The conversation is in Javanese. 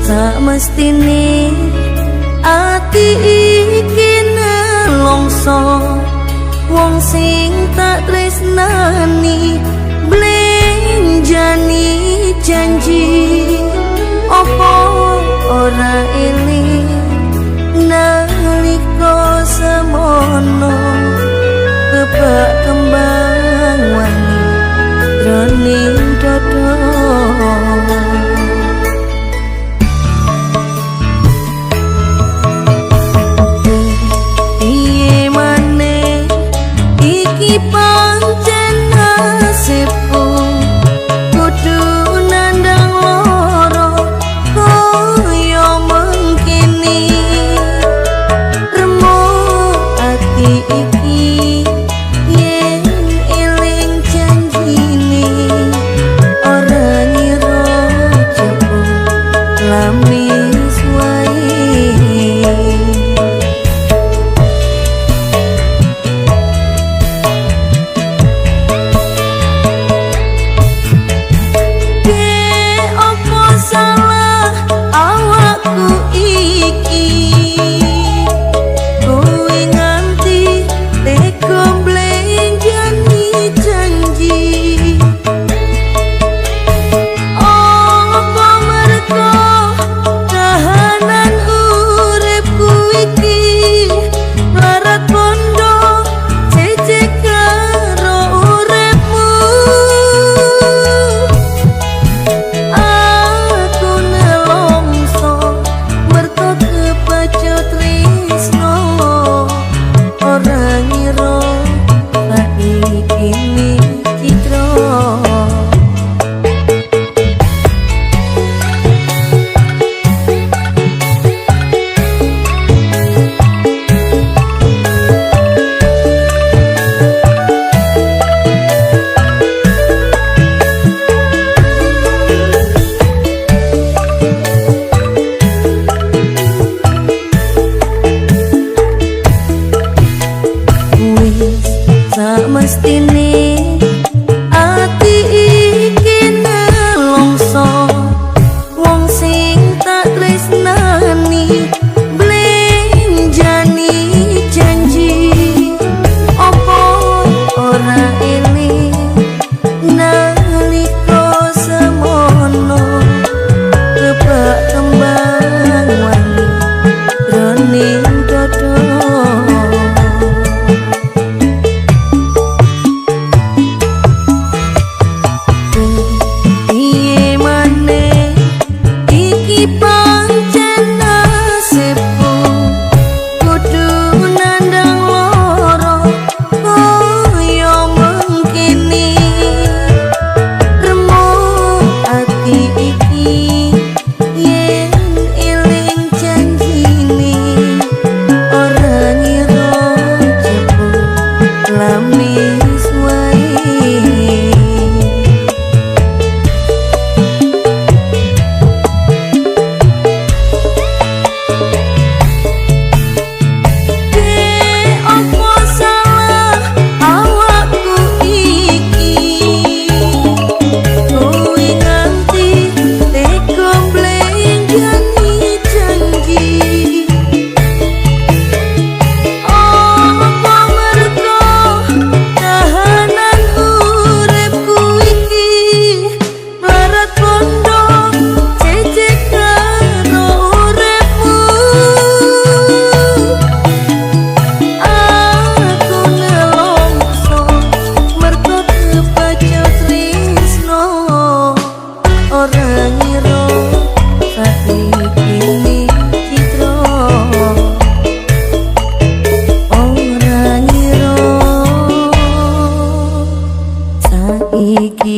Samestine ati iki nelongso, wong sing tak tresnani blenjani janji. Opo ora eling nalika semono kebak kembang wangi jroning dodo. Piye maneh iki pancen nasibku, kudu nandang loro kaya mengkini. Remuk ati iki yen eling janjine, ora ngira jebul lamis wae. Opo salah awakku iki, kowe nganti tega mblenjani janji. Opo merko kahanan uripku iki mlarat bondo cecek karo uripmu. Aku nelongso merko kepacut tresno, ora ngira saiki citra. Wis samestine ati iki nelongso, wong sing tak tresnani blenjani janji. Opo ora eling nalika semono kebak kembang wangi jroning dodo. Piye maneh iki pancen nasibku, kudu nandang loro kaya mengkini. Remuk ati iki yen eling janjine, ora ngira jebul lamis wae. Opo salah awakku iki, kowe nganti tega mblenjani janji. Opo merko kahanan uripku iki mlarat bondo cecek karo uripmu. Aku nelongso merko kepacut tresno, ora ngira saiki citra. Ora ngira saiki.